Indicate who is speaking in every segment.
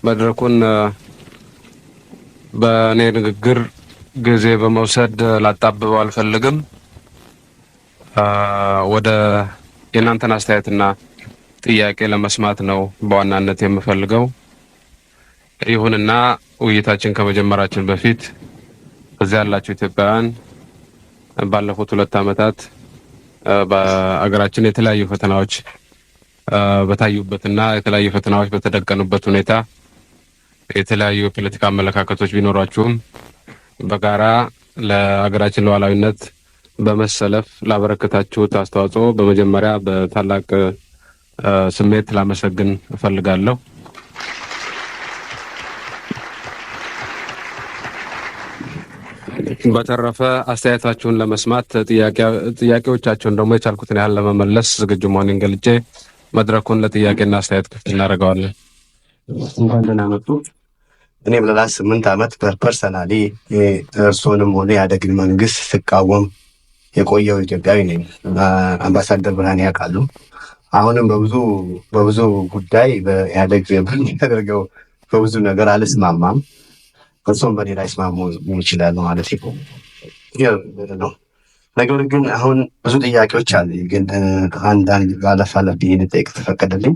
Speaker 1: መድረኩን በእኔ ንግግር ጊዜ በመውሰድ ላጣብበው አልፈልግም። ወደ የእናንተን አስተያየትና ጥያቄ ለመስማት ነው በዋናነት የምፈልገው። ይሁንና ውይይታችን ከመጀመራችን በፊት እዚያ ያላችሁ ኢትዮጵያውያን ባለፉት 2 ዓመታት በአገራችን የተለያዩ ፈተናዎች በታዩበትና የተለያዩ ፈተናዎች በተደቀኑበት ሁኔታ የተለያዩ የፖለቲካ አመለካከቶች ቢኖሯችሁም በጋራ ለሀገራችን ሉዓላዊነት በመሰለፍ ላበረከታችሁት አስተዋጽኦ በመጀመሪያ በታላቅ ስሜት ላመሰግን እፈልጋለሁ። በተረፈ አስተያየታችሁን ለመስማት፣ ጥያቄዎቻችሁን ደግሞ የቻልኩትን ያህል ለመመለስ ዝግጁ መሆኔን ገልጬ መድረኩን ለጥያቄና አስተያየት ክፍት እናደርገዋለን።
Speaker 2: እንኳን ደህና መጡ። እኔም ለ last 8 ዓመት personally እርስዎንም ሆነ የኢህአዴግን መንግስት ስቃወም የቆየው ኢትዮጵያዊ ነኝ። አምባሳደር ብርሃኔ ያውቃሉ። አሁንም በብዙ በብዙ ጉዳይ በኢህአዴግ በሚያደርገው በብዙ ነገር አልስማማም። እርስዎም በእኔ ላይ ስማሙ ይችላሉ ማለት ነው። ነገር ግን አሁን ብዙ ጥያቄዎች አሉ። ግን አንዳንድ አለፍ አለፍ ብዬ ልጠይቅ ተፈቀደልኝ።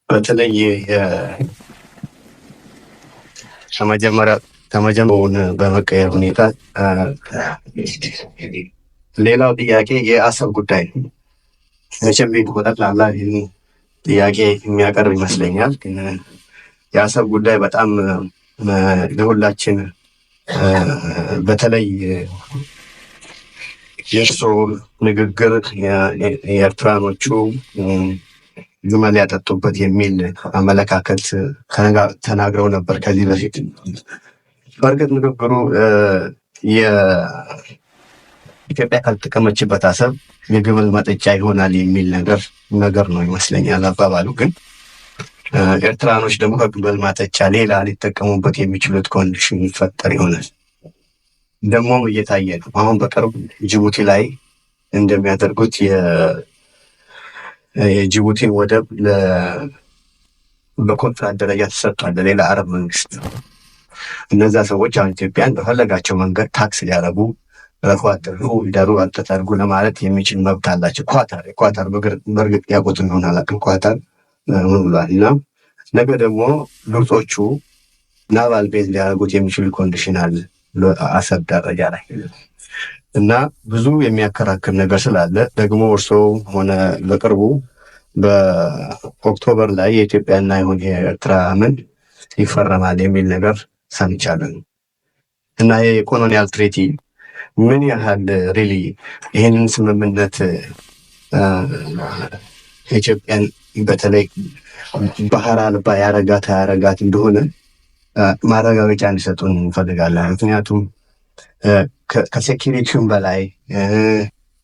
Speaker 2: በተለይ ከመጀመሪያ ከመጀመሪያውን በመቀየር ሁኔታ፣ ሌላው ጥያቄ የአሰብ ጉዳይ ነው። መቼም በጠቅላላ ይህን ጥያቄ የሚያቀርብ ይመስለኛል። ግን የአሰብ ጉዳይ በጣም ለሁላችን በተለይ የእርስዎ ንግግር የኤርትራኖቹ ግመል ያጠጡበት የሚል አመለካከት ተናግረው ነበር ከዚህ በፊት። በእርግጥ ንግግሩ የኢትዮጵያ ካልተጠቀመችበት አሰብ የግመል ማጠጫ ይሆናል የሚል ነገር ነው ይመስለኛል አባባሉ። ግን ኤርትራኖች ደግሞ ከግመል ማጠጫ ሌላ ሊጠቀሙበት የሚችሉት condition ይፈጠር ይሆናል። ደግሞም እየታየ ነው። አሁን በቅርብ ጅቡቲ ላይ እንደሚያደርጉት የጅቡቲን ወደብ በኮንትራት ደረጃ ተሰጥቷል ለሌላ አረብ መንግስት። እነዛ ሰዎች አሁን ኢትዮጵያን በፈለጋቸው መንገድ tax ሊያደርጉ፣ ረፉ አድርጉ፣ ይደሩ አልተጠርጉ ለማለት የሚችል መብት አላቸው። ኳታር በእርግጥ ያውቁት እንደሆነ አላውቅም። ኳታር ምን ብሏል? እና ነገ ደግሞ ግብጾቹ naval base ሊያደርጉት የሚችሉ condition አለ አሰብ ደረጃ ላይ። እና ብዙ የሚያከራክር ነገር ስላለ ደግሞ እርስዎ ሆነ በቅርቡ በ October ላይ የኢትዮጵያና ይሁን የኤርትራ ምን ይፈረማል የሚል ነገር ሰምቻለሁ። እና የ colonial treaty ምን ያህል really ይህንን ስምምነት ኢትዮጵያን በተለይ ባህር አልባ ያረጋት አያረጋት እንደሆነ ማረጋገጫ እንዲሰጡን እንፈልጋለን። ምክንያቱም ከ security ውም በላይ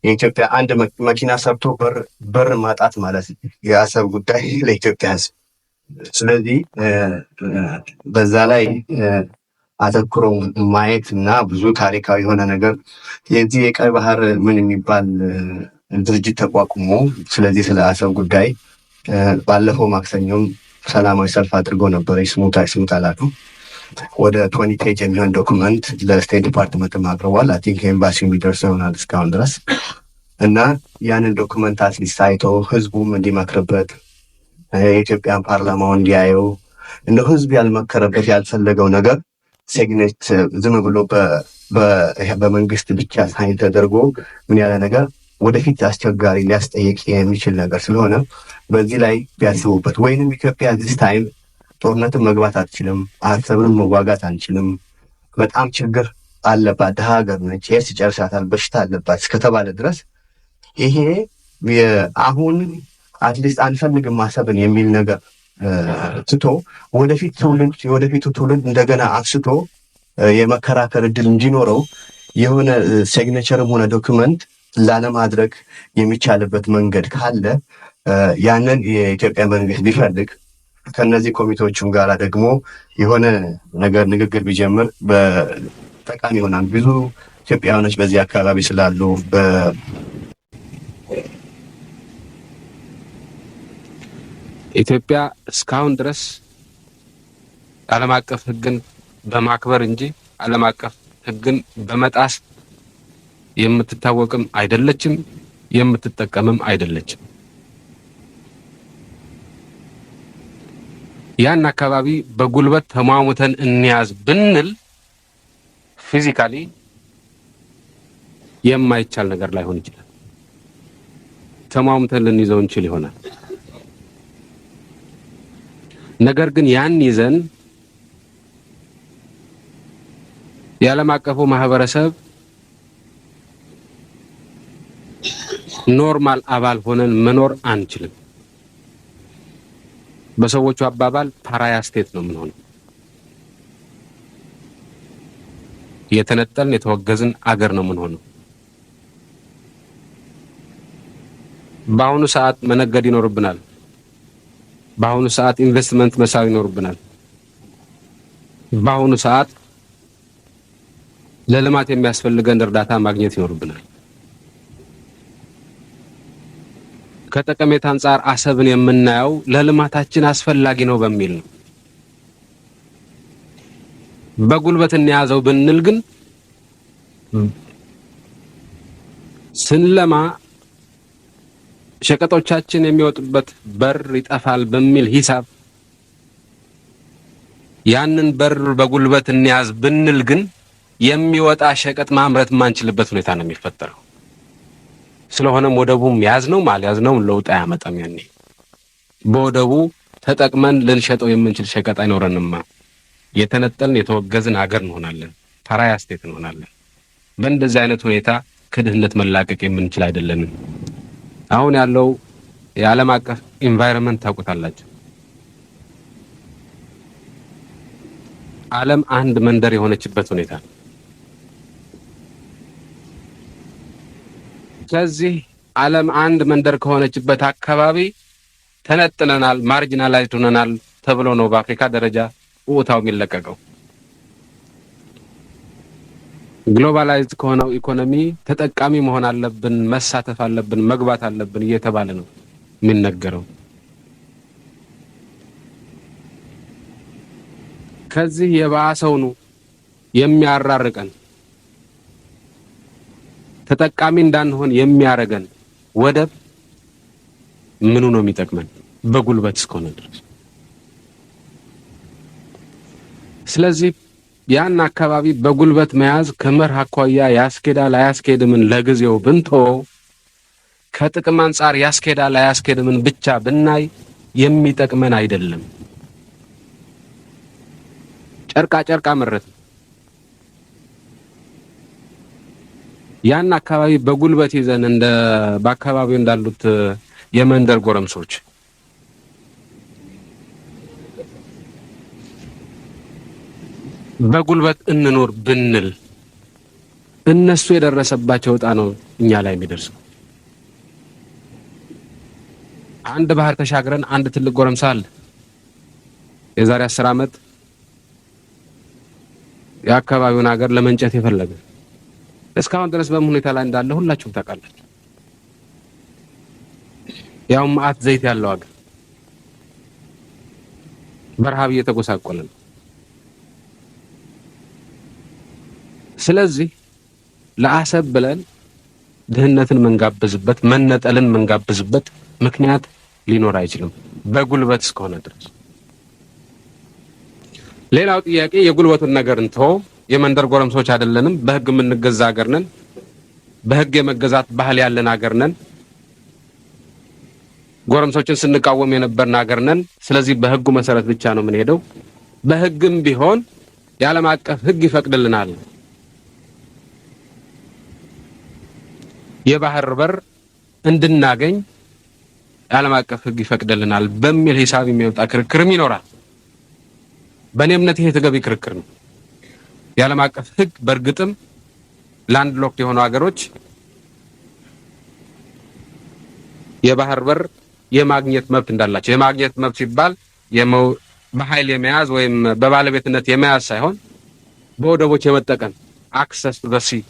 Speaker 2: የኢትዮጵያ አንድ መኪና ሰርቶ በር ማጣት ማለት የአሰብ ጉዳይ ለኢትዮጵያ ሕዝብ። ስለዚህ በዛ ላይ አተኩሮ ማየት እና ብዙ ታሪካዊ የሆነ ነገር የዚህ የቀይ ባህር ምን የሚባል ድርጅት ተቋቁሞ ስለዚህ ስለ አሰብ ጉዳይ ባለፈው ማክሰኞም ሰላማዊ ሰልፍ አድርጎ ነበረ። ይስሙት አይስሙት አላውቅም። ወደ 20 page የሚሆን document ለ State Department አቅርቧል። I think ኤምባሲው የሚደርሰው ይሆናል እስካሁን ድረስ። እና ያንን document at least አይቶ ህዝቡም እንዲመክርበት፣ የኢትዮጵያን ፓርላማው እንዲያየው፣ እንደ ህዝብ ያልመከረበት ያልፈለገው ነገር signature ዝም ብሎ በመንግስት ብቻ sign ተደርጎ ምን ያለ ነገር ወደፊት አስቸጋሪ ሊያስጠይቅ የሚችል ነገር ስለሆነ በዚህ ላይ ቢያስቡበት፣ ወይንም ኢትዮጵያ this time ጦርነትን መግባት አትችልም፣ አሰብንም መዋጋት አንችልም፣ በጣም ችግር አለባት፣ ድሃ ሀገር ነች፣ ኤድስ ይጨርሳታል፣ በሽታ አለባት እስከተባለ ድረስ ይሄ አሁን at least አንፈልግም ማሰብን የሚል ነገር ትቶ ወደፊት ትውልድ የወደፊቱ ትውልድ እንደገና አንስቶ የመከራከር እድል እንዲኖረው የሆነ signature ም ሆነ document ላለማድረግ የሚቻልበት መንገድ ካለ ያንን የኢትዮጵያ መንግስት ቢፈልግ፣ ከነዚህ ኮሚቴዎቹም ጋር ደግሞ የሆነ ነገር ንግግር ቢጀምር ጠቃሚ ይሆናል። ብዙ ኢትዮጵያውያኖች በዚህ አካባቢ ስላሉ።
Speaker 1: ኢትዮጵያ እስካሁን ድረስ ዓለም አቀፍ ሕግን በማክበር እንጂ ዓለም አቀፍ ሕግን በመጣስ የምትታወቅም አይደለችም፣ የምትጠቀምም አይደለችም። ያን አካባቢ በጉልበት ተሟሙተን እንያዝ ብንል physically የማይቻል ነገር ላይሆን ይችላል። ተሟሙተን ልንይዘው እንችል ይሆናል። ነገር ግን ያን ይዘን የዓለም አቀፉ ማህበረሰብ normal አባል ሆነን መኖር አንችልም። በሰዎቹ አባባል pariah state ነው የምንሆነው። የተነጠልን የተወገዝን አገር ነው የምንሆነው። በአሁኑ ሰዓት መነገድ ይኖርብናል። በአሁኑ ሰዓት ኢንቨስትመንት መሳብ ይኖርብናል። በአሁኑ ሰዓት ለልማት የሚያስፈልገን እርዳታ ማግኘት ይኖርብናል። ከጠቀሜታ አንጻር አሰብን የምናየው ለልማታችን አስፈላጊ ነው በሚል ነው። በጉልበት እንያዘው ብንል ግን ስንለማ ሸቀጦቻችን የሚወጡበት በር ይጠፋል በሚል ሂሳብ ያንን በር በጉልበት እንያዝ ብንል ግን የሚወጣ ሸቀጥ ማምረት የማንችልበት ሁኔታ ነው የሚፈጠረው። ስለሆነም ወደቡም ያዝነው አልያዝነውም ለውጥ አያመጣም። ያኔ በወደቡ ተጠቅመን ልንሸጠው የምንችል ሸቀጥ አይኖረንማ። የተነጠልን የተወገዝን ሀገር እንሆናለን። pariah state እንሆናለን። በእንደዚህ አይነት ሁኔታ ከድህነት መላቀቅ የምንችል አይደለንም። አሁን ያለው የዓለም አቀፍ environment ታውቁታላችሁ። ዓለም አንድ መንደር የሆነችበት ሁኔታ ነው። ስለዚህ ዓለም አንድ መንደር ከሆነችበት አካባቢ ተነጥለናል፣ marginalized ሆነናል ተብሎ ነው በአፍሪካ ደረጃ ውታው የሚለቀቀው። Globalized ከሆነው ኢኮኖሚ ተጠቃሚ መሆን አለብን፣ መሳተፍ አለብን፣ መግባት አለብን እየተባለ ነው የሚነገረው። ከዚህ የባሰውኑ የሚያራርቀን ተጠቃሚ እንዳንሆን የሚያረገን ወደብ ምኑ ነው የሚጠቅመን? በጉልበት እስከሆነ ድረስ። ስለዚህ ያን አካባቢ በጉልበት መያዝ ከመርህ አኳያ ያስኬዳል አያስኬድምን ለጊዜው ብንተወው፣ ከጥቅም አንጻር ያስኬዳል አያስኬድምን ብቻ ብናይ የሚጠቅመን አይደለም። ጨርቃ ጨርቃ መረት ነው። ያን አካባቢ በጉልበት ይዘን እንደ በአካባቢው እንዳሉት የመንደር ጎረምሶች በጉልበት እንኖር ብንል እነሱ የደረሰባቸው ዕጣ ነው እኛ ላይ የሚደርሰው። አንድ ባህር ተሻግረን አንድ ትልቅ ጎረምሳ አለ። የዛሬ 10 ዓመት የአካባቢውን ሀገር ለመንጨት የፈለገ እስካሁን ድረስ በምን ሁኔታ ላይ እንዳለ ሁላችሁም ታውቃላችሁ። ያው መዓት ዘይት ያለው ሀገር በረሃብ እየተጎሳቆለ ነው። ስለዚህ ለአሰብ ብለን ድህነትን መንጋብዝበት መነጠልን መንጋብዝበት ምክንያት ሊኖር አይችልም፣ በጉልበት እስከሆነ ድረስ። ሌላው ጥያቄ የጉልበቱን ነገር እንተው። የመንደር ጎረምሶች አይደለንም። በህግ የምንገዛ ሀገር ነን። በህግ የመገዛት ባህል ያለን ሀገር ነን። ጎረምሶችን ስንቃወም የነበርን ሀገር ነን። ስለዚህ በህጉ መሰረት ብቻ ነው የምንሄደው። በህግም ቢሆን የዓለም አቀፍ ህግ ይፈቅድልናል። የባህር በር እንድናገኝ የዓለም አቀፍ ህግ ይፈቅድልናል በሚል ሂሳብ የሚወጣ ክርክርም ይኖራል። በእኔ እምነት ይሄ ተገቢ ክርክር ነው። የዓለም አቀፍ ህግ በእርግጥም landlocked የሆኑ ሀገሮች የባህር በር የማግኘት መብት እንዳላቸው፣ የማግኘት መብት ሲባል በኃይል የመያዝ ወይም በባለቤትነት የመያዝ ሳይሆን በወደቦች የመጠቀም access to the sea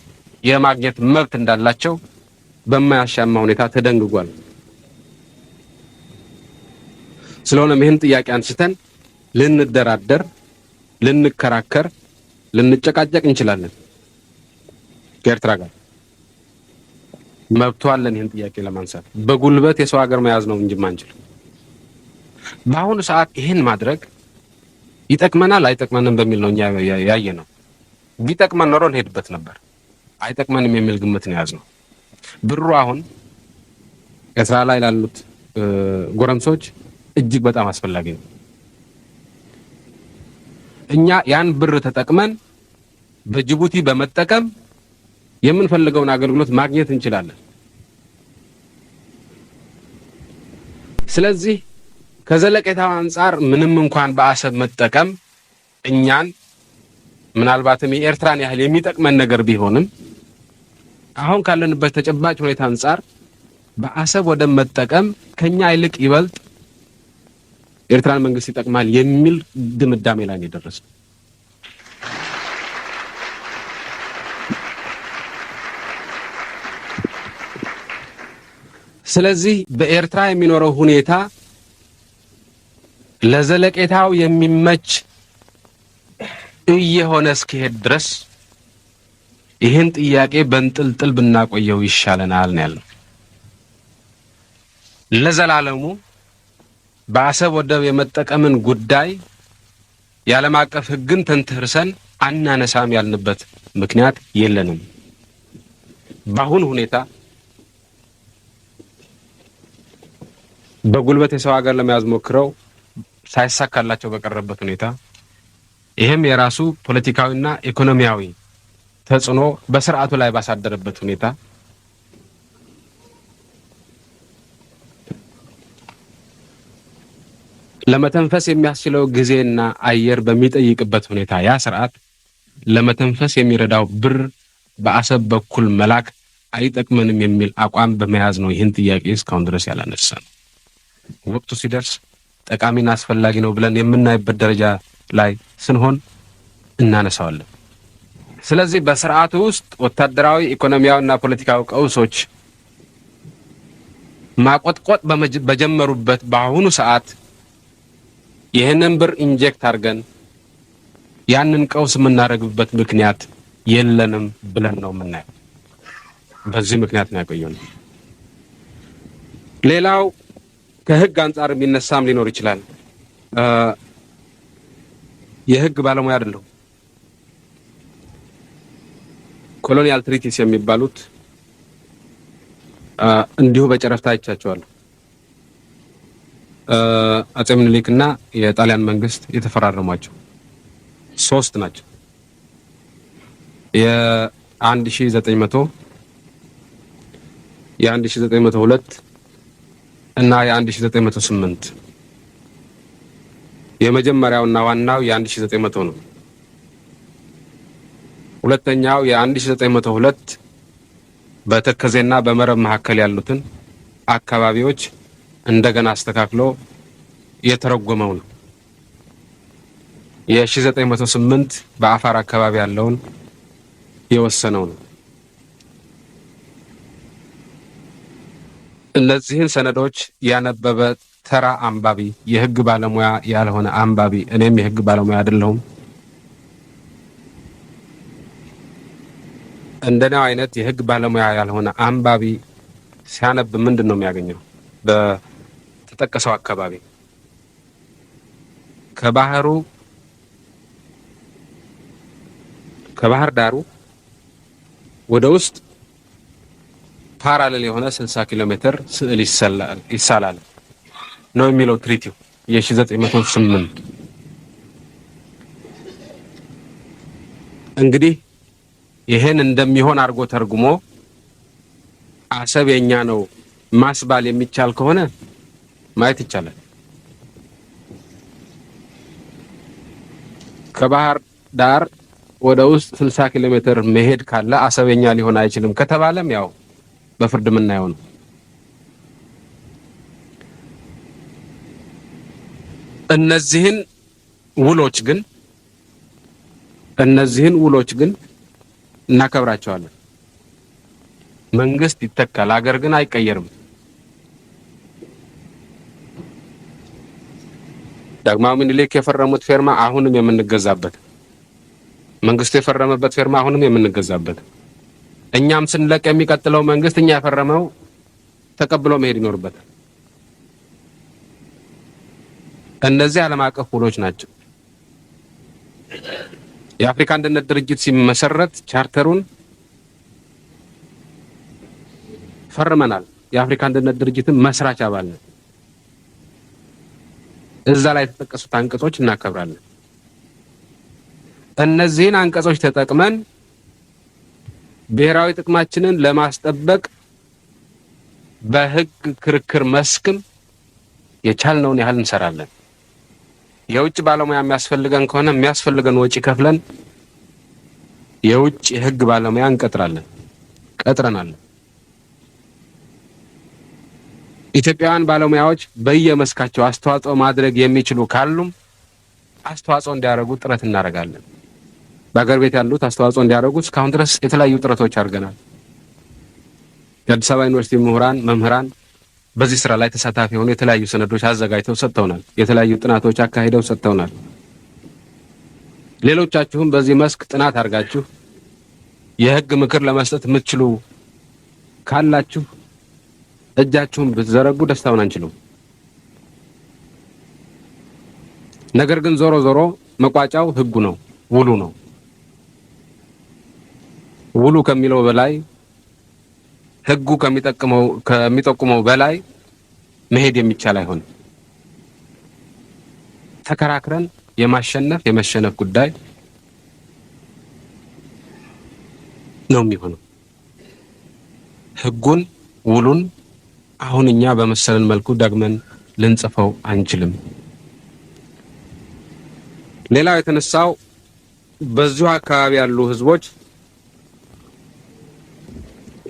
Speaker 1: የማግኘት መብት እንዳላቸው በማያሻማ ሁኔታ ተደንግጓል። ስለሆነም ይህን ጥያቄ አንስተን ልንደራደር፣ ልንከራከር፣ ልንጨቃጨቅ እንችላለን። ከኤርትራ ጋር መብቱ አለን ይህን ጥያቄ ለማንሳት። በጉልበት የሰው ሀገር መያዝ ነው እንጂ ማንችል። በአሁኑ ሰዓት ይህን ማድረግ ይጠቅመናል አይጠቅመንም በሚል ነው እኛ ያየነው። ቢጠቅመን ኖሮ እንሄድበት ነበር። አይጠቅመንም የሚል ግምት ነው የያዝነው። ብሩ አሁን ኤርትራ ላይ ላሉት ጎረምሶች እጅግ በጣም አስፈላጊ ነው። እኛ ያን ብር ተጠቅመን በጅቡቲ በመጠቀም የምንፈልገውን አገልግሎት ማግኘት እንችላለን። ስለዚህ ከዘለቄታው አንጻር ምንም እንኳን በአሰብ መጠቀም እኛን ምናልባትም የኤርትራን ያህል የሚጠቅመን ነገር ቢሆንም አሁን ካለንበት ተጨባጭ ሁኔታ አንጻር በአሰብ ወደብ መጠቀም ከኛ ይልቅ ይበልጥ ኤርትራን መንግስት ይጠቅማል የሚል ድምዳሜ ላይ ነው የደረስነው። ስለዚህ በኤርትራ የሚኖረው ሁኔታ ለዘለቄታው የሚመች እየሆነ እስኪሄድ ድረስ ይህን ጥያቄ በእንጥልጥል ብናቆየው ይሻለናል ነው ያልነው። ለዘላለሙ በአሰብ ወደብ የመጠቀምን ጉዳይ የዓለም አቀፍ ሕግን ተንተርሰን አናነሳም ያልንበት ምክንያት የለንም። በአሁኑ ሁኔታ በጉልበት የሰው ሀገር ለመያዝ ሞክረው ሳይሳካላቸው በቀረበት ሁኔታ ይህም የራሱ ፖለቲካዊና ኢኮኖሚያዊ ተጽዕኖ በስርዓቱ ላይ ባሳደረበት ሁኔታ ለመተንፈስ የሚያስችለው ጊዜና አየር በሚጠይቅበት ሁኔታ ያ ስርዓት ለመተንፈስ የሚረዳው ብር በአሰብ በኩል መላክ አይጠቅመንም የሚል አቋም በመያዝ ነው ይህን ጥያቄ እስካሁን ድረስ ያላነሳ ነው። ወቅቱ ሲደርስ ጠቃሚና አስፈላጊ ነው ብለን የምናይበት ደረጃ ላይ ስንሆን እናነሳዋለን። ስለዚህ በስርዓቱ ውስጥ ወታደራዊ፣ ኢኮኖሚያዊና ፖለቲካዊ ቀውሶች ማቆጥቆጥ በጀመሩበት በአሁኑ ሰዓት ይህንን ብር inject አድርገን ያንን ቀውስ የምናደርግበት ምክንያት የለንም ብለን ነው የምናየው። በዚህ ምክንያት ነው ያቆየነው። ሌላው ከህግ አንጻር የሚነሳም ሊኖር ይችላል። የህግ ባለሙያ አይደለሁም። Colonial treaties የሚባሉት እንዲሁ በጨረፍታ አይቻቸዋለሁ። አጼ ምኒልክና የጣሊያን መንግስት የተፈራረሟቸው ሶስት ናቸው። የ1900፣ የ1902 እና የ1908። የመጀመሪያውና ዋናው የ1900 ነው። ሁለተኛው የ1902 በተከዜና በመረብ መካከል ያሉትን አካባቢዎች እንደገና አስተካክሎ የተረጎመው ነው። የ1908 በአፋር አካባቢ ያለውን የወሰነው ነው። እነዚህን ሰነዶች ያነበበ ተራ አንባቢ፣ የህግ ባለሙያ ያልሆነ አንባቢ፣ እኔም የህግ ባለሙያ አይደለሁም፣ እንደኔው አይነት የህግ ባለሙያ ያልሆነ አንባቢ ሲያነብ ምንድን ነው የሚያገኘው? በተጠቀሰው አካባቢ ከባህሩ ከባህር ዳሩ ወደ ውስጥ parallel የሆነ 60 ኪሎ ሜትር ስዕል ይሳላል ነው የሚለው treaty ው የ1908። እንግዲህ ይሄን እንደሚሆን አድርጎ ተርጉሞ አሰብ የኛ ነው ማስባል የሚቻል ከሆነ ማየት ይቻላል። ከባህር ዳር ወደ ውስጥ 60 ኪሎ ሜትር መሄድ ካለ አሰብ የኛ ሊሆን አይችልም ከተባለም ያው በፍርድ የምናየው ነው። እነዚህን ውሎች ግን እነዚህን ውሎች ግን እናከብራቸዋለን። መንግስት ይተካል፣ ሀገር ግን አይቀየርም። ዳግማዊ ምኒልክ የፈረሙት ፌርማ አሁንም የምንገዛበት፣ መንግስቱ የፈረመበት ፌርማ አሁንም የምንገዛበት፣ እኛም ስንለቅ የሚቀጥለው መንግስት እኛ የፈረመው ተቀብሎ መሄድ ይኖርበታል። እነዚህ ዓለም አቀፍ ውሎች ናቸው። የአፍሪካ አንድነት ድርጅት ሲመሰረት ቻርተሩን ፈርመናል። የአፍሪካ አንድነት ድርጅትን መስራች አባል ነን። እዛ ላይ የተጠቀሱት አንቀጾች እናከብራለን። እነዚህን አንቀጾች ተጠቅመን ብሔራዊ ጥቅማችንን ለማስጠበቅ በህግ ክርክር መስክም የቻልነውን ያህል እንሰራለን። የውጭ ባለሙያ የሚያስፈልገን ከሆነ የሚያስፈልገን ወጪ ከፍለን የውጭ የህግ ባለሙያ እንቀጥራለን፣ ቀጥረናል። ኢትዮጵያውያን ባለሙያዎች በየመስካቸው አስተዋጽኦ ማድረግ የሚችሉ ካሉም አስተዋጽኦ እንዲያደርጉ ጥረት እናደርጋለን። በአገር ቤት ያሉት አስተዋጽኦ እንዲያደርጉ እስካሁን ድረስ የተለያዩ ጥረቶች አድርገናል። የአዲስ አበባ ዩኒቨርሲቲ ምሁራን፣ መምህራን በዚህ ስራ ላይ ተሳታፊ የሆኑ የተለያዩ ሰነዶች አዘጋጅተው ሰጥተውናል። የተለያዩ ጥናቶች አካሂደው ሰጥተውናል። ሌሎቻችሁም በዚህ መስክ ጥናት አድርጋችሁ የህግ ምክር ለመስጠት የምትችሉ ካላችሁ እጃችሁን ብትዘረጉ ደስታውን አንችሉም። ነገር ግን ዞሮ ዞሮ መቋጫው ህጉ ነው፣ ውሉ ነው። ውሉ ከሚለው በላይ ህጉ ከሚጠቁመው በላይ መሄድ የሚቻል አይሆንም። ተከራክረን የማሸነፍ የመሸነፍ ጉዳይ ነው የሚሆነው። ህጉን ውሉን አሁን እኛ በመሰለን መልኩ ደግመን ልንጽፈው አንችልም። ሌላው የተነሳው በዚሁ አካባቢ ያሉ ህዝቦች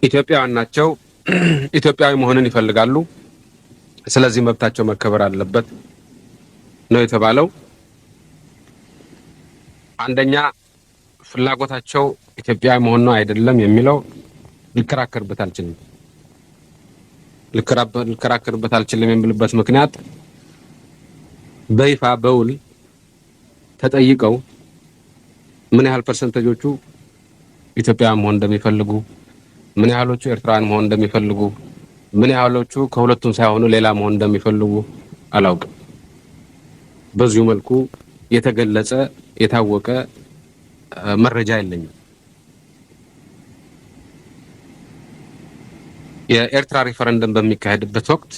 Speaker 1: ኢትዮጵያውያን ናቸው። ኢትዮጵያዊ መሆንን ይፈልጋሉ። ስለዚህ መብታቸው መከበር አለበት ነው የተባለው። አንደኛ ፍላጎታቸው ኢትዮጵያዊ መሆን ነው አይደለም የሚለው ልከራከርበት አልችልም። ልከራከርበት አልችልም የምልበት ምክንያት በይፋ በውል ተጠይቀው ምን ያህል percentage ኦቹ ኢትዮጵያውያን መሆን እንደሚፈልጉ፣ ምን ያህሎቹ ኤርትራውያን መሆን እንደሚፈልጉ፣ ምን ያህሎቹ ከሁለቱም ሳይሆኑ ሌላ መሆን እንደሚፈልጉ አላውቅም። በዚሁ መልኩ የተገለጸ የታወቀ መረጃ የለኝም። የኤርትራ ሪፈረንደም በሚካሄድበት ወቅት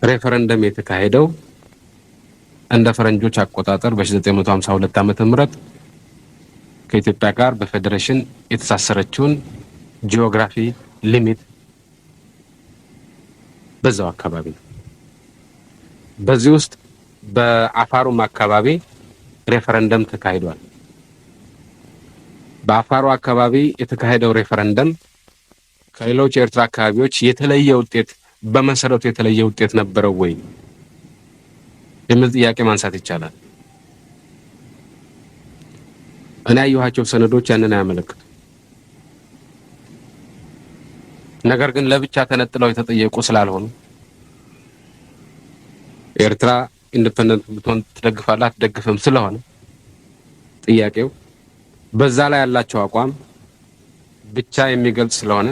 Speaker 1: ሬፈረንደም የተካሄደው እንደ ፈረንጆች አቆጣጠር በ1952 ዓመተ ምህረት ከኢትዮጵያ ጋር በፌዴሬሽን የተሳሰረችውን geography limit በዛው አካባቢ ነው። በዚህ ውስጥ በአፋሩም አካባቢ ሬፈረንደም ተካሂዷል። በአፋሩ አካባቢ የተካሄደው ሬፈረንደም ከሌሎች የኤርትራ አካባቢዎች የተለየ ውጤት በመሰረቱ የተለየ ውጤት ነበረው ወይ የሚል ጥያቄ ማንሳት ይቻላል። እኔ ያየኋቸው ሰነዶች ያንን አያመለክቱም። ነገር ግን ለብቻ ተነጥለው የተጠየቁ ስላልሆኑ ኤርትራ independent ብትሆን ትደግፋለህ አትደግፍም ስለሆነ ጥያቄው በዛ ላይ ያላቸው አቋም ብቻ የሚገልጽ ስለሆነ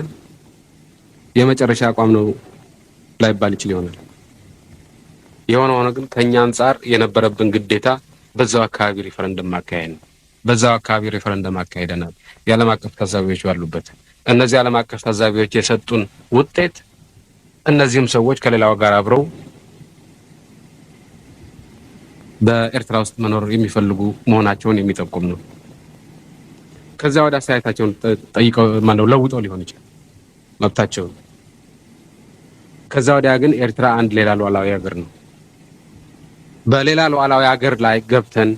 Speaker 1: የመጨረሻ አቋም ነው ላይባል ይችል ይሆናል። የሆነ ሆኖ ግን ከኛ አንጻር የነበረብን ግዴታ በዛው አካባቢ ሪፈረንደም ማካሄድ ነው። በዛው አካባቢ ሪፈረንደም አካሄደናል፣ የዓለም አቀፍ ታዛቢዎች ባሉበት። እነዚህ ዓለም አቀፍ ታዛቢዎች የሰጡን ውጤት እነዚህም ሰዎች ከሌላው ጋር አብረው በኤርትራ ውስጥ መኖር የሚፈልጉ መሆናቸውን የሚጠቁም ነው። ከዚያ ወደ አስተያየታቸውን ጠይቀው ማነው ለውጠው ሊሆን ይችላል መብታቸውን። ከዛ ወዲያ ግን ኤርትራ አንድ ሌላ ሉዓላዊ ሀገር ነው። በሌላ ሉዓላዊ ሀገር ላይ ገብተን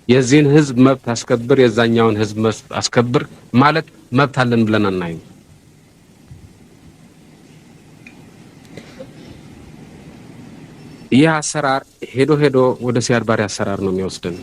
Speaker 1: የዚህን ህዝብ መብት አስከብር፣ የዛኛውን ህዝብ መብት አስከብር ማለት መብት አለን ብለን አናይም። ይህ አሰራር ሄዶ ሄዶ ወደ ሲያድ ባሬ አሰራር ነው የሚወስደን።